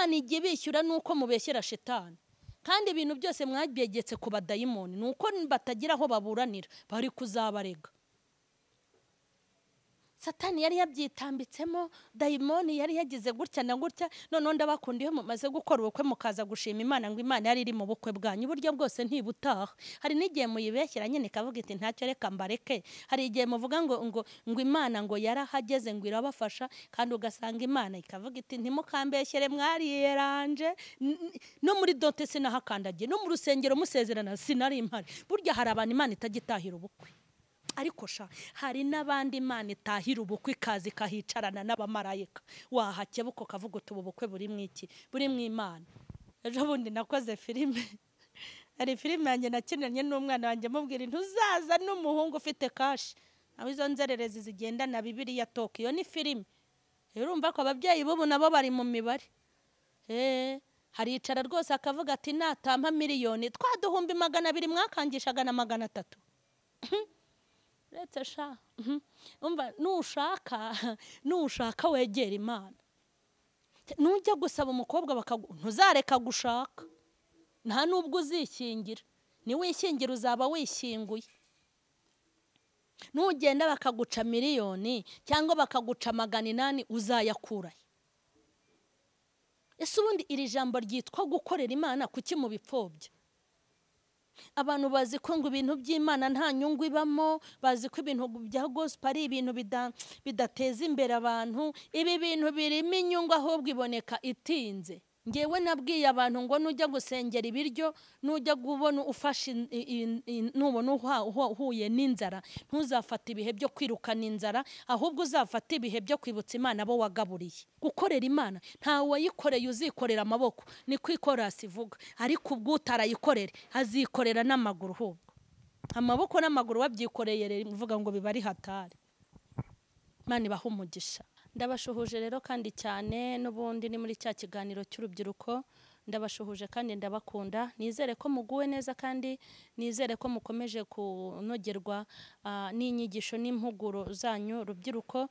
Imana ijya ibishyura nuko mubeshyera shetani. Kandi ibintu byose mwabyegetse ku badayimoni nuko batagira aho baburanira bari kuzabarega. Satani yari yabyitambitsemo, dayimoni yari yagize gutya na gutya. None ndabakunda iyo mumaze gukora ubukwe mukaza gushima Imana ngo Imana yari iri mu bukwe bwanyu, uburyo bwose ntibutaha. Hari n'igihe muyibeshyera nyine ikavuga iti ntacyo reka mbareke. Hari igihe muvuga ngo ngo ngo Imana ngo yarahageze ngo irabafasha, kandi ugasanga Imana ikavuga iti ntimukambeshyere mwariyeranje. No muri dote sinahakandagiye, no mu rusengero musezerana sinari impari. Burya hari abantu Imana itagitahira ubukwe. Ariko sha hari n'abandi Imana itahira ubukwe ikaza ikahicarana n'abamarayika. Wahakebuko kavuga uti ubu bukwe buri mu iki? Buri mu Imana. Ejo bundi nakoze filime. Hari filime yanjye nakinanye n'umwana wanjye mubwira ntuzaza n'umuhungu ufite cash. Aho izo nzererezi zigendana Bibiliya Tokyo ni filime. Urumva ko ababyeyi bubu nabo bari mu mibare. Haricara rwose akavuga ati natampa miliyoni twaduhumbi 200 mwakangishaga na 300. Uretse sha umva nushaka wegera Imana. Nujya gusaba umukobwa ntuzareka gushaka, nta nubwo uzishyingira. Niwishyingira uzaba wishyinguye. Nugenda bakaguca miliyoni cyangwa bakaguca 800 uzayakurahe? Ese ubundi iri jambo ryitwa gukorera Imana kuki mu bipfobya? Abantu bazi ko ngo ibintu by'Imana nta nyungu ibamo, bazi ko ibintu bya gospel ari ibintu bidateza imbere abantu. Ibi bintu birimo inyungu ahubwo iboneka itinze. Ngewe nabwiye abantu ngo nujya gusengera ibiryo, nujya kubona ufashe nubona uhuye n'inzara, ntuzafata ibihe byo kwirukana inzara, ahubwo uzafata ibihe byo kwibutsa Imana abo wagaburiye. Gukorera Imana nta wayikoreye uzikorera amaboko, niko ikorasi ivuga, ariko ubwo utarayikorera azikorera n'amaguru. Ahubwo amaboko n'amaguru wabyikoreye rero mvuga ngo biba ari hatari. Imana ibahe umugisha. Ndabashuhuje rero kandi cyane, n'ubundi ni muri cya kiganiro cy'urubyiruko. Ndabashuhuje kandi ndabakunda, nizere ko muguwe neza kandi nizere ko mukomeje kunogerwa n'inyigisho n'impuguro zanyu rubyiruko.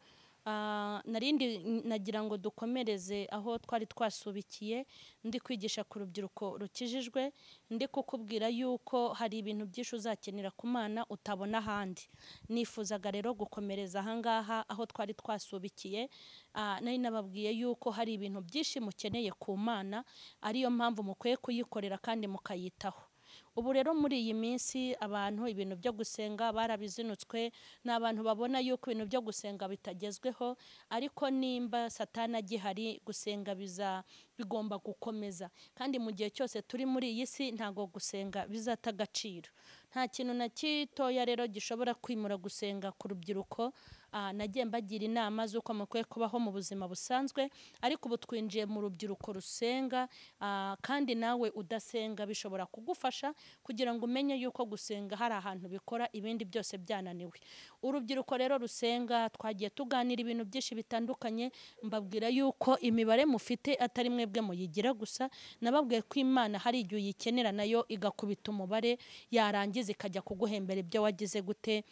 Narindi nagira ngo dukomereze aho twari twasubikiye. Ndi kwigisha ku rubyiruko rukijijwe, ndi kukubwira yuko hari ibintu byinshi uzakenera ku Mana utabona ahandi. Nifuzaga rero gukomereza ahangaha aho twari twasubikiye. Nari nababwiye yuko hari ibintu byinshi mukeneye ku Mana, ariyo mpamvu mukwiye kuyikorera kandi mukayitaho. Ubu rero muri iyi minsi abantu ibintu byo gusenga barabizinutswe, n'abantu babona yuko ibintu byo gusenga bitagezweho, ariko nimba Satani agihari gusenga bigomba gukomeza. Kandi mu gihe cyose turi muri iyi si ntago gusenga bizata agaciro. Nta kintu na gitoya rero gishobora kwimura gusenga ku rubyiruko. Nagiye mbagira inama z'uko mukwiye kubaho mu buzima busanzwe, ariko ubu twinjiye mu rubyiruko rusenga. Kandi nawe udasenga bishobora kugufasha kugira ngo umenye yuko gusenga hari ahantu bikora ibindi byose byananiwe. Urubyiruko rero rusenga twagiye tuganira ibintu byinshi bitandukanye, mbabwira yuko imibare mufite atari mwebwe muyigira gusa. Nababwiye ko Imana hari igihe uyikenera nayo igakubita umubare, yarangiza ikajya kuguhembera ibyo wagize gute,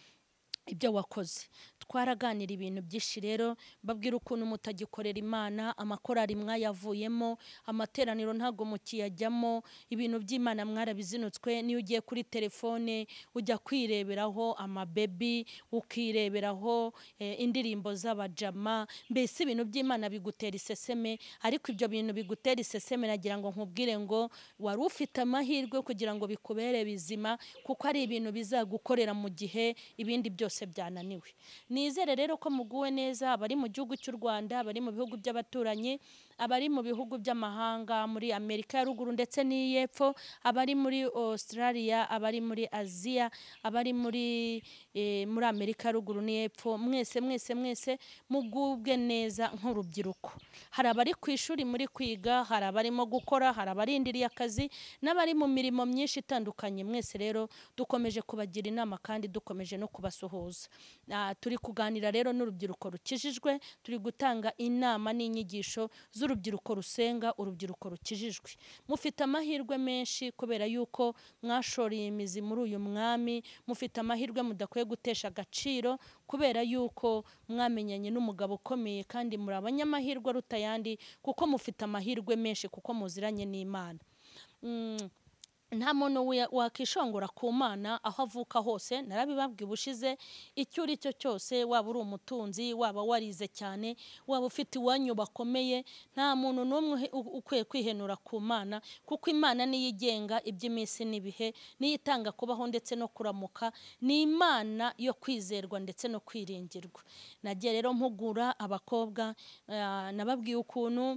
ibyo wakoze. Twaraganira ibintu byinshi rero, mbabwira ukuntu mutagikorera Imana, amakorari mwayavuyemo, amateraniro ntago mukiyajyamo, ibintu by'Imana mwarabizinutswe. Niyo ugiye kuri telefone ujya kwireberaho amabebi, ukireberaho indirimbo z'abajama, mbese ibintu by'Imana bigutera iseseme. Ariko ibyo bintu bigutera iseseme nagira ngo nkubwire ngo wari ufite amahirwe kugira ngo bikubere bizima, kuko ari ibintu bizagukorera mu gihe ibindi byose byananiwe. Nizere rero ko muguwe neza, abari mu gihugu cy'u Rwanda, abari mu bihugu by'abaturanyi, abari mu bihugu by'amahanga, muri Amerika ya ruguru ndetse n'iy'epfo, abari muri Australia, abari muri Aziya, abari muri Amerika ya ruguru n'iy'epfo, mwese mwese mwese mugubwe neza nk'urubyiruko. Hari abari ku ishuri muri kwiga, hari abarimo gukora, hari abarindiriye akazi n'abari mu mirimo myinshi itandukanye. Mwese rero dukomeje kubagira inama kandi dukomeje no kubasuhuza. twifuza. Turi kuganira rero n'urubyiruko rukijijwe, turi gutanga inama n'inyigisho z'urubyiruko rusenga, urubyiruko rukijijwe. Mufite amahirwe menshi kubera yuko mwashoreye imizi muri uyu mwami, mufite amahirwe mudakwiye gutesha agaciro kubera yuko mwamenyanye n'umugabo ukomeye, kandi muri abanyamahirwe aruta ayandi kuko mufite amahirwe menshi kuko muziranye n'Imana. Nta muntu wakishongora ku Mana aho avuka hose, narabibabwiye ubushize, icyo uri cyo cyose, waba uri umutunzi, waba warize cyane, waba ufite iwanyu bakomeye, nta muntu n'umwe ukwiye kwihenura ku Mana, kuko Imana niyo igenga iby'iminsi n'ibihe, niyo itanga kubaho ndetse no kuramuka, ni Imana yo kwizerwa ndetse no kwiringirwa. Nagiye rero mpugura abakobwa, nababwiye ukuntu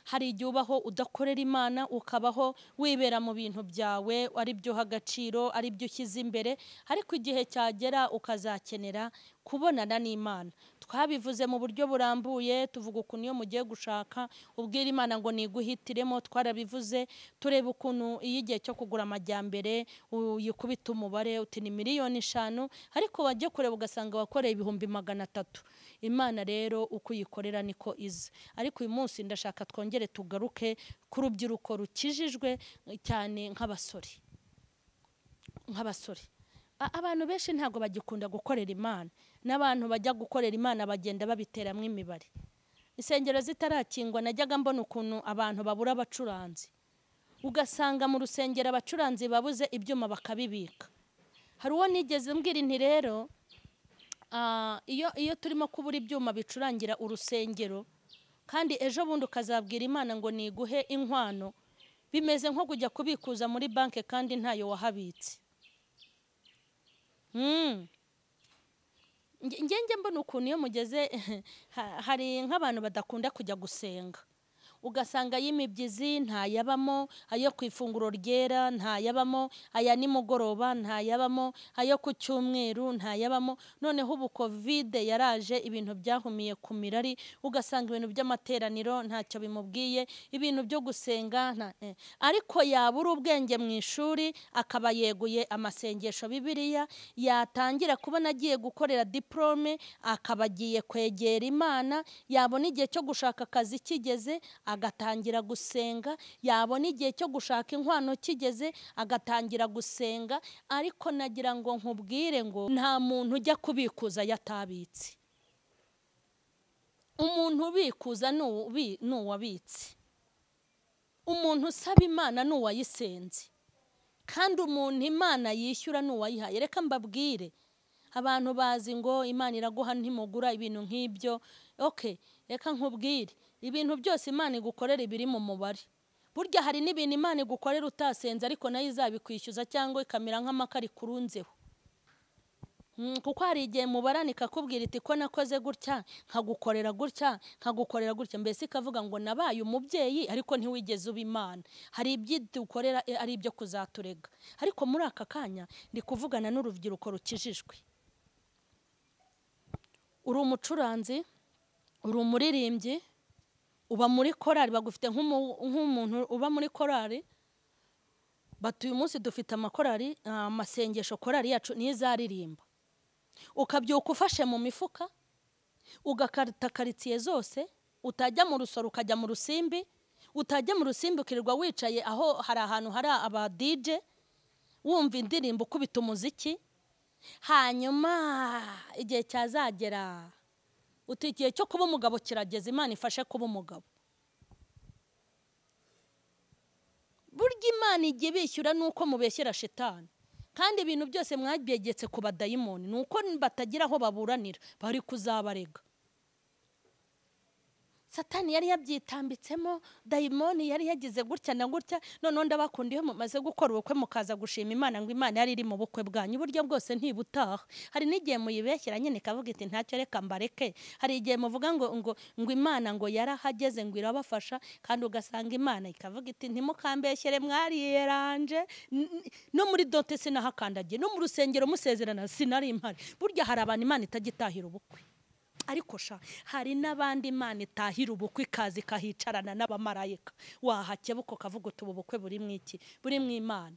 hari igihe ubaho udakorera Imana, ukabaho wibera mu bintu byawe, ari byo uha agaciro, ari byo ushyize imbere, ariko igihe cyagera ukazakenera kubonana n'Imana. Twabivuze mu buryo burambuye, tuvuga ukuntu iyo mugiye gushaka ubwira Imana ngo niguhitiremo, twarabivuze, tureba ukuntu iyo igihe cyo kugura amajyambere uyikubita umubare uti ni 5,000,000, ariko wajya kureba ugasanga wakoreye 300,000. Imana rero uko uyikorera niko iza. Ariko uyu munsi ndashaka twongere tugaruke ku rubyiruko rukijijwe cyane nk'abasore. Nk'abasore. Abantu benshi ntabwo bagikunda gukorera Imana, n'abantu bajya gukorera Imana bagenda babiteramwe imibare. Insengero zitarakingwa najyaga mbona ukuntu abantu babura abacuranzi, ugasanga mu rusengero abacuranzi babuze ibyuma bakabibika. Hari uwo nigeze mbwira nti rero iyo turimo kubura ibyuma bicurangira urusengero, kandi ejo bundi ukazabwira Imana ngo niguhe inkwano, bimeze nko kujya kubikuza muri banke kandi ntayo wahabitse. Njye mbona ukuntu iyo mugeze hari nk'abantu badakunda kujya gusenga, ugasanga y'imibyizi ntayabamo, ayo ku ifunguro ryera ntayabamo, aya nimugoroba ntayabamo, ayo ku cyumweru ntayabamo. Noneho ubu Covid yaraje, ibintu byahumiye ku mirari, ugasanga ibintu by'amateraniro ntacyo bimubwiye, ibintu byo gusenga ariko yabura ubwenge mu ishuri akaba yeguye amasengesho Bibiliya, yatangira kubona agiye gukorera diplome akaba agiye kwegera Imana, yabona igihe cyo gushaka akazi kigeze agatangira gusenga, yabona igihe cyo gushaka inkwano kigeze agatangira gusenga. Ariko nagira ngo nkubwire ngo nta muntu ujya kubikuza yatabitse. Umuntu ubikuza n'uwabitse, umuntu usaba Imana n'uwayisenze, kandi umuntu Imana yishyura n'uwayihaye. Reka mbabwire, abantu bazi ngo Imana iraguha ntimugura ibintu nk'ibyo. Okay, reka nkubwire, ibintu byose Imana igukorera biri mu mubare. Burya hari n'ibintu Imana igukorera utasenze, ariko nayo izabikwishyuza cyangwa ikamera nk'amakari kurunzeho. Kuko hari igihe mubarana ikakubwira iti ko nakoze gutya, nkagukorera gutya, nkagukorera gutya, mbese ikavuga ngo nabaye umubyeyi ariko ntiwigeze uba Imana. Hari ibyo dukorera ari ibyo kuzaturega. Ariko muri aka kanya ndi kuvugana n'urubyiruko rukijijwe. Uri umucuranzi, uri umuririmbyi, uba muri korali, bagufite nk'umuntu uba muri korali. Batuye umunsi dufite amakorali, amasengesho korali yacu nizaririmba, ukabyuka ufashe mu mifuka, ugakarita karitsiye zose, utajya mu rusoro ukajya mu rusimbi, utajya mu rusimbi ukirirwa wicaye aho hari ahantu hari aba DJ wumva indirimbo ukubita umuziki. Hanyuma igihe cyazagera uti igihe cyo kuba umugabo kirageze, Imana ifashe kuba umugabo. Burya Imana igiye bishyura nuko mubeshyera shitani, kandi ibintu byose mwabyegetse ku badayimoni, nuko batagira aho baburanira, bari kuzabarega. Satani yari yabyitambitsemo, dayimoni yari yagize gutya na gutya. Noneho ndabakunda iyo mumaze gukora ubukwe mukaza gushima Imana ngo Imana yari iri mu bukwe bwanyu, buryo bwose ntibutaha. Hari n'igihe muyibeshyera nyine ikavuga iti ntacyo reka mbareke. Hari igihe muvuga ngo ngo ngo Imana ngo yarahageze ngo irabafasha, kandi ugasanga Imana ikavuga iti ntimukambeshyere mwariyeranje, no muri dote sinahakandagiye, no mu rusengero musezerana sinari impari. Burya hari abantu Imana itagitahira ubukwe. Ariko sha hari n'abandi Imana itahira ubukwe ikaza ikahicarana n'abamarayika, wahakebuko kavuga uti ubu bukwe buri mu iki, buri mu Imana.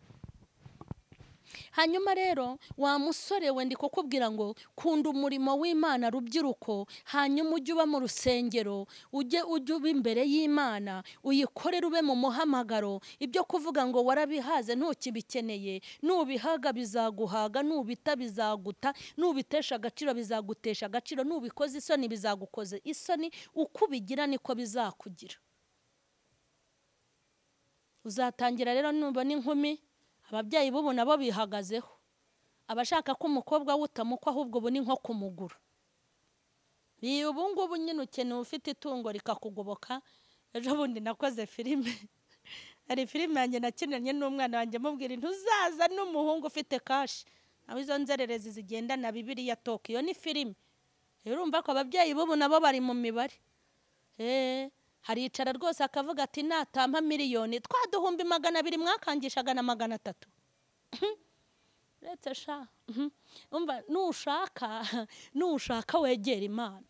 Hanyuma rero wa musore we, ndi kukubwira ngo kunda umurimo w'Imana rubyiruko, hanyuma ujye uba mu rusengero, ujye uba imbere y'Imana, uyikorere, ube mu muhamagaro. Ibyo kuvuga ngo warabihaze ntukibikeneye, nubihaga bizaguhaga, nubita bizaguta, nubitesha agaciro bizagutesha agaciro, nubikoza isoni bizagukoza isoni, uko ubigira niko bizakugira. Uzatangira rero nubona inkumi, ababyeyi b'ubu nabo bihagazeho, abashaka ko umukobwa wutamukwa ahubwo ubu ni nko kumugura. Ubu ngubu nyine ukeneye ufite itungo rikakugoboka. Ejo bundi nakoze filime, hari filime yanjye nakinanye n'umwana wanjye, mubwira ntuzaza n'umuhungu ufite kashi, aho izo nzererezi zigendana Bibiliya Tokiyo ni filime. Rero urumva ko ababyeyi b'ubu nabo bari mu mibare. Haricara rwose akavuga ati natampa miliyoni twa 200,000 mwakangishaga na 300. Uretse sha, umva, nushaka wegera Imana.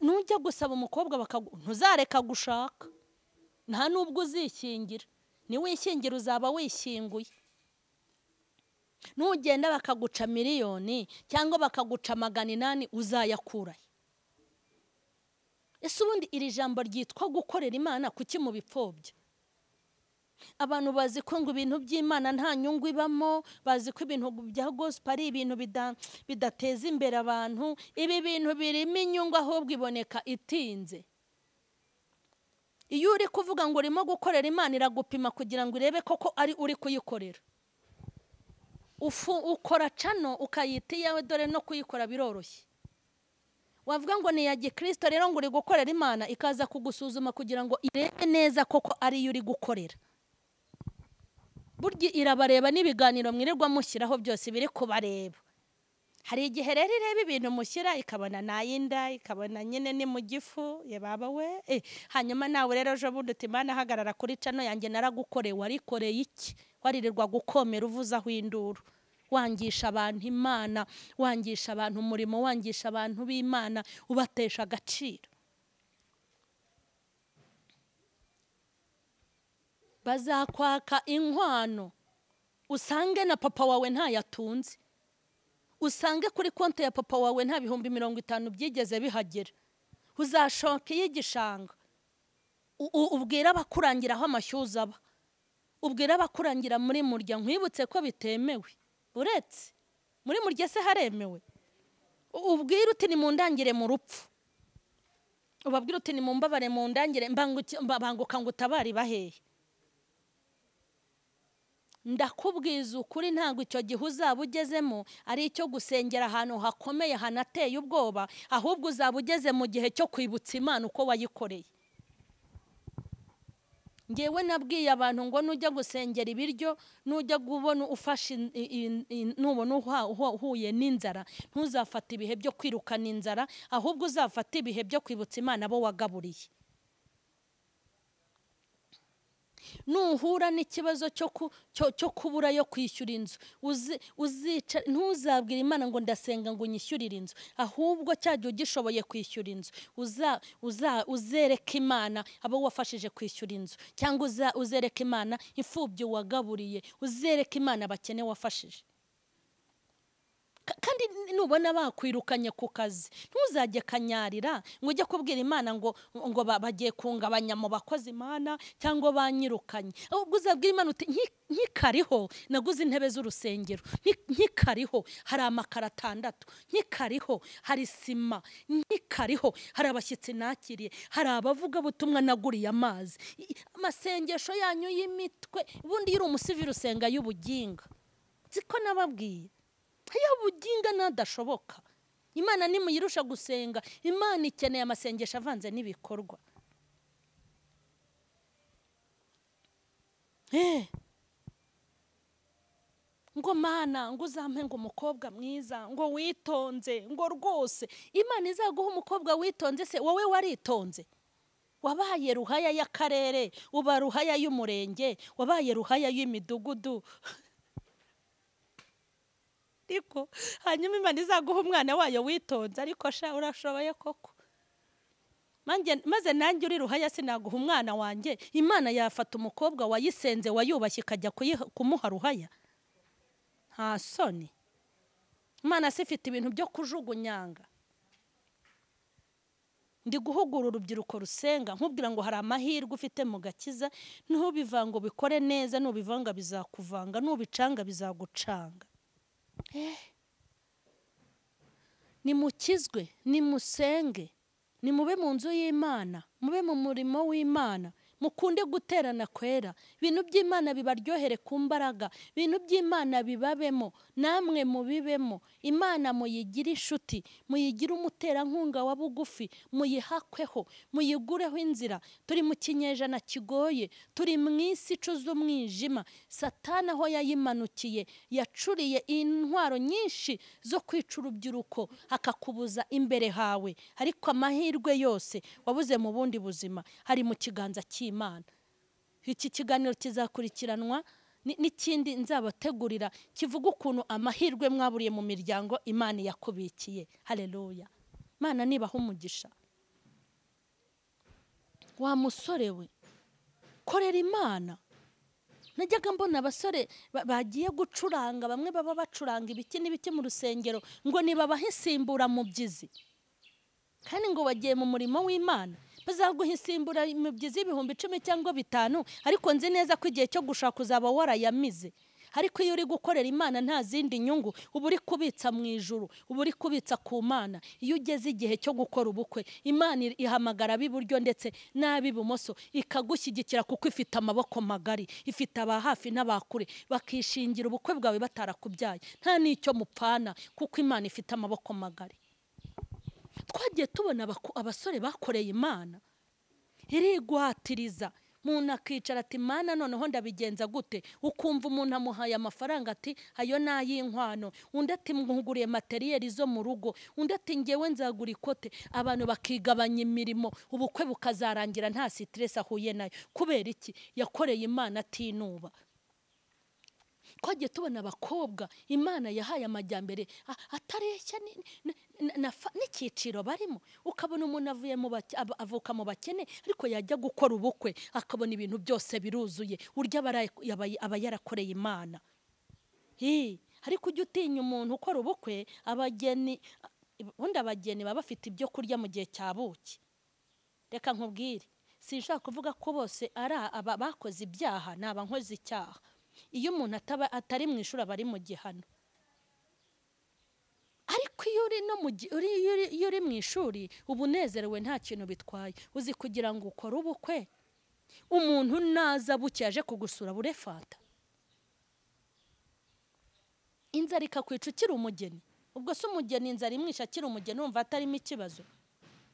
Nujya gusaba umukobwa ntuzareka gushaka, nta nubwo uzishyingira, niwishyingira uzaba wishyinguye. Nugenda bakaguca miliyoni cyangwa bakaguca 800 uzayakurahe? Ese ubundi iri jambo ryitwa gukorera Imana kuki mubipfobya? Abantu bazi ko ngo ibintu by'Imana nta nyungu ibamo, bazi ko ibintu bya gospel ari ibintu bidateza imbere abantu. Ibi bintu birimo inyungu ahubwo iboneka itinze. Iyo uri kuvuga ngo urimo gukorera Imana, iragupima kugira ngo irebe koko ari uri kuyikorera. Ukora cano ukayita iyawe, dore no kuyikora biroroshye. Wavuga ngo ni ya Gikristo rero ngo uri gukorera Imana, ikaza kugusuzuma kugira ngo irebe neza koko ari yo uri gukorera. Burya irabareba n'ibiganiro mwirirwa mushyiraho byose biri kubareba. Hari igihe rero ireba ibintu mushyira ikabona nayinda, ikabona nyine ni mu gifu ye baba we. Hanyuma nawe rero ejo bundi uti Imana hagarara kuri cano yanjye naragukoreye, warikoreye iki? Waririrwa gukomera uvuzaho induru, wangisha abantu Imana, wangisha abantu umurimo, wangisha abantu b'Imana, ubatesha agaciro. Bazakwaka inkwano usange na papa wawe ntayatunze, usange kuri konti ya papa wawe nta 50,000 byigeze bihagera. Uzashoka y'igishanga, ubwira abakurangiraho amashyuza aba, ubwira abakurangira muri murya, nkwibutse ko bitemewe. Uretse muri murya se haremewe? Ubwira uti nimundangire mu rupfu, ubabwira uti nimumbabare mundangire, mbanguka ngo utabari bahehe. Ndakubwiza ukuri, ntabwo icyo gihe uzaba ugezemo ari icyo gusengera ahantu hakomeye hanateye ubwoba, ahubwo uzaba ugeze mu gihe cyo kwibutsa Imana uko wayikoreye. Ngewe nabwiye abantu ngo nujya gusengera ibiryo, nujya kubona ufashe, nubona uhuye n'inzara, ntuzafate ibihe byo kwirukana inzara, ahubwo uzafate ibihe byo kwibutsa Imana abo wagaburiye. Nuhura n'ikibazo cyo kubura yo kwishyura inzu, uzica, ntuzabwira Imana ngo ndasenga ngo unyishyurire inzu, ahubwo cyajya ugishoboye kwishyura inzu, uzereka Imana abo wafashije kwishyura inzu, cyangwa uzereka Imana imfubyi wagaburiye, uzereka Imana abakene wafashije. Kandi nubona bakwirukanye ku kazi, ntuzajye kanyarira ngo ujye kubwira Imana ngo bagiye kungabanya mu bakozi Imana cyangwa banyirukanye. Ahubwo uzabwira Imana uti nkikariho naguze intebe z'urusengero, nkikariho hari amakaro 6, nkikariho hari sima, nkikariho hari abashyitsi nakiriye, hari abavuga butumwa naguriye amazi. Amasengesho yanyu y'imitwe, ubundi yiri umusivili usenga y'ubuginga. Siko nababwiye, iyo buginga nadashoboka. Imana nimuyirusha gusenga, Imana ikeneye amasengesho avanze n'ibikorwa. Ngo Mana ngo uzampe ngo umukobwa mwiza, ngo witonze, ngo rwose Imana izaguha umukobwa witonze. Se wowe waritonze? Wabaye ruhaya y'akarere, uba ruhaya y'umurenge, wabaye ruhaya y'imidugudu. Ariko hanyuma Imana izaguha umwana wayo witonze, ariko sha urashoboye koko. Maze nanjye uri ruhaya sinaguha umwana wanjye. Imana yafata umukobwa wayisenze wayubashye ikajya kumuha ruhaya. Nta soni. Imana si ifite ibintu byo kujugunyanga. Ndi guhugura urubyiruko rusenga nkubwira ngo hari amahirwe ufite mu gakiza, ntubivanga bikore neza, nubivanga bizakuvanga, nubicanga bizagucanga. Nimukizwe, nimusenge, nimube mu nzu y'Imana, mube mu murimo w'Imana, mukunde guterana kwera, ibintu by'Imana bibaryohere ku mbaraga, ibintu by'Imana bibabemo, namwe mubibemo. Imana muyigire inshuti, muyigire umuterankunga wa bugufi, muyihakweho, muyigureho inzira. Turi mu kinyejana kigoye, turi mu isi icuze umwijima. Satani aho yayimanukiye yacuriye intwaro nyinshi zo kwica urubyiruko, akakubuza imbere hawe. Ariko amahirwe yose wabuze mu bundi buzima hari mu kiganza cy'Imana. Iki kiganiro kizakurikiranwa n'ikindi nzabategurira kivuga ukuntu amahirwe mwaburiye mu miryango Imana yakubikiye. Haleluya. Imana nibaha umugisha. Wa musore we, korera Imana. Najyaga mbona abasore bagiye gucuranga, bamwe baba bacuranga ibiki n'ibiki mu rusengero ngo nibabahe isimbura mu byizi, kandi ngo bagiye mu murimo w'Imana. Bazaguha isimbura mu byizi 10,000 cyangwa 5,000, ariko nzi neza ko igihe cyo gushaka uzaba warayamize. Ariko iyo uri gukorera Imana nta zindi nyungu, uba uri kubitsa mu ijuru, uba uri kubitsa ku Mana. Iyo ugeze igihe cyo gukora ubukwe, Imana ihamagara ab'iburyo ndetse n'ab'ibumoso, ikagushyigikira kuko ifite amaboko magari, ifite aba hafi n'abakure, bakishingira ubukwe bwawe batarakubyaye, nta n'icyo mupfana kuko Imana ifite amaboko magari. Twagiye tubona abasore bakoreye Imana irigwatiriza, umuntu akicara ati Mana noneho ndabigenza gute? Ukumva umuntu amuhaye amafaranga ati ayo nay'inkwano, undi ati nkuguriye materiyeri zo mu rugo, undi ati ngewe nzagura ikote. Abantu bakigabanya imirimo, ubukwe bukazarangira nta stress ahuye nayo. Kubera iki? Yakoreye Imana atinuba. Twagiye tubona abakobwa Imana yahaye amajyambere atareshya n'icyiciro barimo. Ukabona umuntu avuye mu avuka mu bakene, ariko yajya gukora ubukwe akabona ibintu byose biruzuye. Urya aba yarakoreye Imana. Ariko ujya utinya umuntu ukora ubukwe, abageni ubundi abageni baba bafite ibyo kurya mu gihe cya buki. Reka nkubwire, sinshaka kuvuga ko bose ari aba bakoze ibyaha, ni abankozi icyaha. Iyo umuntu atari mu ishuri aba ari mu gihano. Ariko iyo uri no mu iyo uri mu ishuri ubunezerewe nta kintu bitwaye. Uzi kugira ngo ukore ubukwe, umuntu naza buke yaje kugusura burefata, inzara ikakwica ukiri umugeni. Ubwo se umugeni inzara imwisha akiri umugeni, wumva atarimo ikibazo?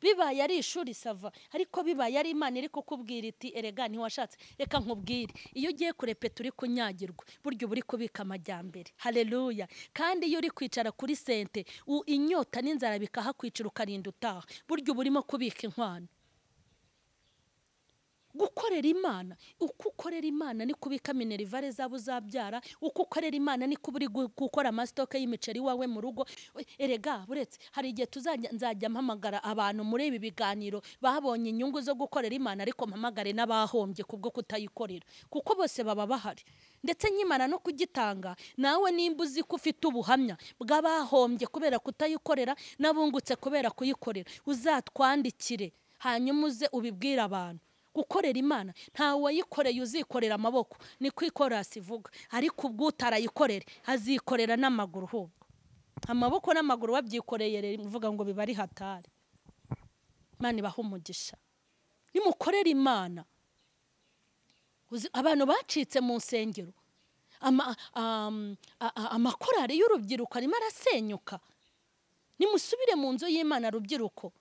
Bibaye ari ishuri sava, ariko bibaye ari Imana iri kukubwira iti erega ntiwashatse. Reka nkubwire, iyo ugiye kurepeta uri kunyagirwa, burya uba uri kubika amajyambere. Haleluya. Kandi iyo uri kwicara kuri sente, inyota n'inzara bikahakwicira ukarinda utaha, burya uba urimo kubika inkwano. Gukorera Imana, uko ukorera Imana ni kubika minerivare zabo uzabyara, uko ukorera Imana ni kuba uri gukora amasitoke y'imiceri wawe mu rugo. Erega buretse hari igihe nzajya mpamagara abantu muri ibi biganiro babonye inyungu zo gukorera Imana, ariko mpamagare n'abahombye kubwo kutayikorera, kuko bose baba bahari. Ndetse nkimara no kugitanga, nawe nimba uzi ko ufite ubuhamya bw'abahombye kubera kutayikorera n'abungutse kubera kuyikorera, uzatwandikire hanyuma uze ubibwire abantu. Gukorera Imana, nta wayikoreye uzikorera amaboko, niko ikorasi ivuga, ariko ubwo utarayikorera azikorera n'amaguru. Hubwo amaboko n'amaguru wabyikoreye, mvuga ngo biba ari hatari. Imana ibahe umugisha. Nimukorera Imana. Abantu bacitse mu nsengero, amakorari y'urubyiruko arimo arasenyuka. Nimusubire mu nzu y'Imana rubyiruko.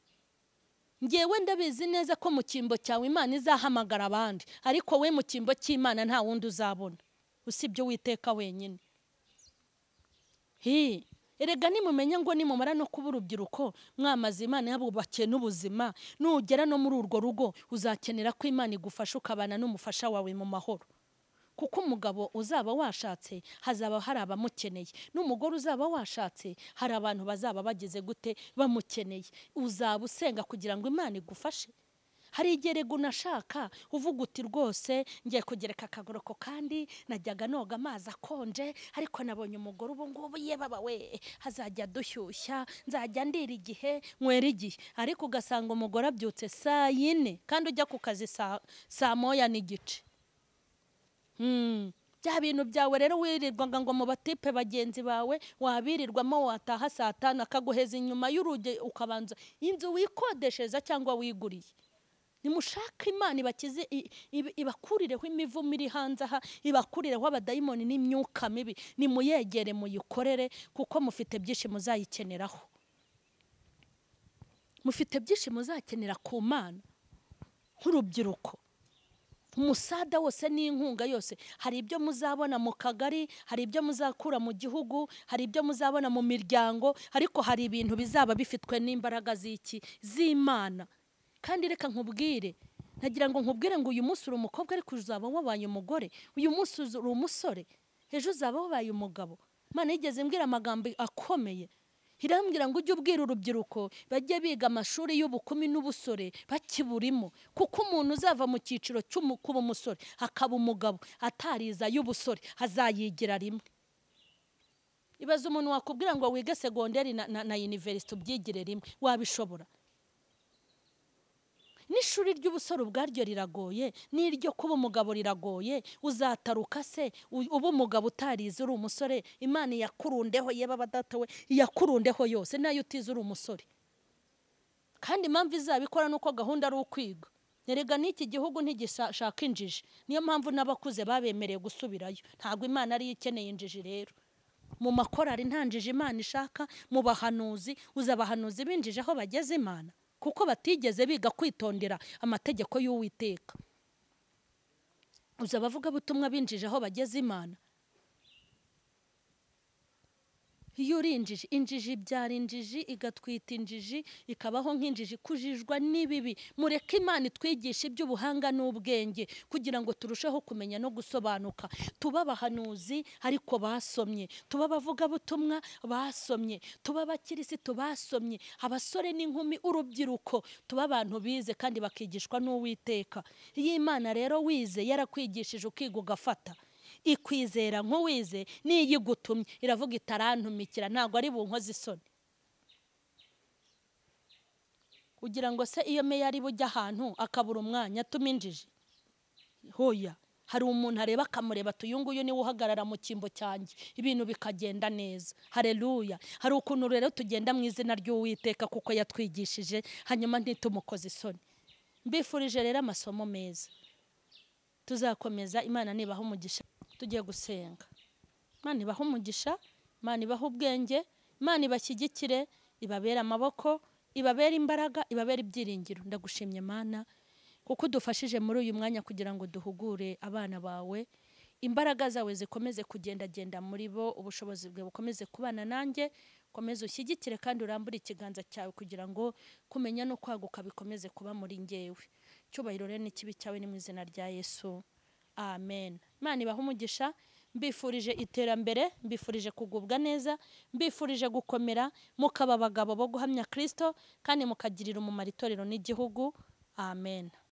Ngewe ndabizi neza ko mu cyimbo cyawe Imana izahamagara abandi, ariko we mu cyimbo cy'Imana nta wundi uzabona usibye Uwiteka wenyine. Erega nimumenya ngo nimumara no kuba urubyiruko mwamaze Imana yabubakiye n'ubuzima, nugera no muri urwo rugo uzakenera ko Imana igufasha ukabana n'umufasha wawe mu mahoro. Kuko umugabo uzaba washatse hazaba hari abamukeneye, n'umugore uzaba washatse hari abantu bazaba bageze gute bamukeneye. Uzaba usenga kugira ngo Imana igufashe. Hari igihe rego unashaka uvuga uti rwose ngiye kugereka akagoroko, kandi najyaga noga amazi akonje, ariko nabonye umugore ubu ngubu ye baba we hazajya dushyushya, nzajya ndira igihe nywera igihe. Ariko ugasanga umugore abyutse saa 4 kandi ujya ku kazi saa 1:30. Bya bintu byawe rero wirirwaga ngo mu batipe bagenzi bawe wabirirwamo, wataha saa 5 akaguheza inyuma y'urugi, ukabanza inzu wikodeshereza cyangwa wiguriye. Nimushaka Imana ibakize, ibakurireho imivumo iri hanze aha, ibakurireho abadayimoni n'imyuka mibi. Nimuyegere muyikorere, kuko mufite byinshi muzayikeneraho, mufite byinshi muzakenera ku Mana nk'urubyiruko. Umusada wose n'inkunga yose, hari ibyo muzabona mu kagari, hari ibyo muzakura mu gihugu, hari ibyo muzabona mu miryango, ariko hari ibintu bizaba bifitwe n'imbaraga z'iki? Z'Imana. Kandi reka nkubwire, nagira ngo nkubwire ngo uyu munsi uri umukobwa ariko uzaba wabaye umugore, uyu munsi uri umusore, ejo uzaba wabaye umugabo. Imana yigeze imbwira amagambo akomeye, irambwira ngo ujye ubwira urubyiruko bajye biga amashuri y'ubukumi n'ubusore bakiburimo, kuko umuntu uzava mu cyiciro cy'kuba umusore akaba umugabo atariza y'ubusore azayigira rimwe. Ibaze umuntu wakubwira ngo wige segonderi na university ubyigire rimwe, wabishobora? N'ishuri ry'ubusore ubwaryo riragoye, n'iryo kuba umugabo riragoye. Uzataruka se uba umugabo utarize uri umusore? Imana yakurundeho yeba badata we, yakurundeho yose nayo utize uri umusore. Kandi impamvu izabikora nuko gahunda ari ukwiga. Erega n'iki gihugu ntigishaka injiji, niyo mpamvu n'abakuze babemereye gusubirayo. Ntabwo Imana ari ikeneye injiji rero. Mu makorari nta njiji Imana ishaka, mu bahanuzi uzabahanuzi binjije aho bageze Imana, kuko batigeze biga kwitondera amategeko y'Uwiteka. Uzabavuga butumwa binjije aho bageze Imana. Iyo uri injiji, injiji ibyara injiji, igatwita injiji, ikabaho nk'injiji, kujijwa n'ibibi. Mureke Imana itwigishe iby'ubuhanga n'ubwenge kugira ngo turusheho kumenya no gusobanuka. Tuba abahanuzi ariko basomye, tuba abavugabutumwa basomye, tuba abakirisitu basomye, abasore n'inkumi, urubyiruko, tuba abantu bize kandi bakigishwa n'Uwiteka. Iyo Imana rero wize yarakwigishije ukiga ugafata, ikwizera nk'uwize, niyigutumye iravuga itarantumikira, ntabwo ari bunkoze isoni. Ugira ngo se iyo meya ari bujya ahantu akabura umwanya atuma injiji? Hoya, hari umuntu areba akamureba ati uyu nguyu niwe uhagarara mu cyimbo cyanjye, ibintu bikagenda neza. Haleluya. Hari ukuntu rero tugenda mu izina ry'Uwiteka kuko yatwigishije, hanyuma ntitumukoze isoni. Mbifurije rero amasomo meza, tuzakomeza. Imana nibaha umugisha. Tugiye gusenga. Imana ibaha umugisha, Imana ibaha ubwenge, Imana ibashyigikire, ibabere amaboko, ibabere imbaraga, ibabere ibyiringiro. Ndagushimye Mana kuko udufashije muri uyu mwanya kugira ngo duhugure abana bawe. Imbaraga zawe zikomeze kugendagenda muri bo, ubushobozi bwawe bukomeze kubana nanjye, komeze ushyigikire kandi urambure ikiganza cyawe kugira ngo kumenya no kwaguka bikomeze kuba muri ngewe. Cyubahiro rero n'ikibi cyawe ni mu izina rya Yesu. Amen. Imana ibahe umugisha. Mbifurije iterambere, mbifurije kugubwa neza, mbifurije gukomera, mukaba abagabo bo guhamya Kristo kandi mukagirira umumaro itorero n'igihugu. Amen.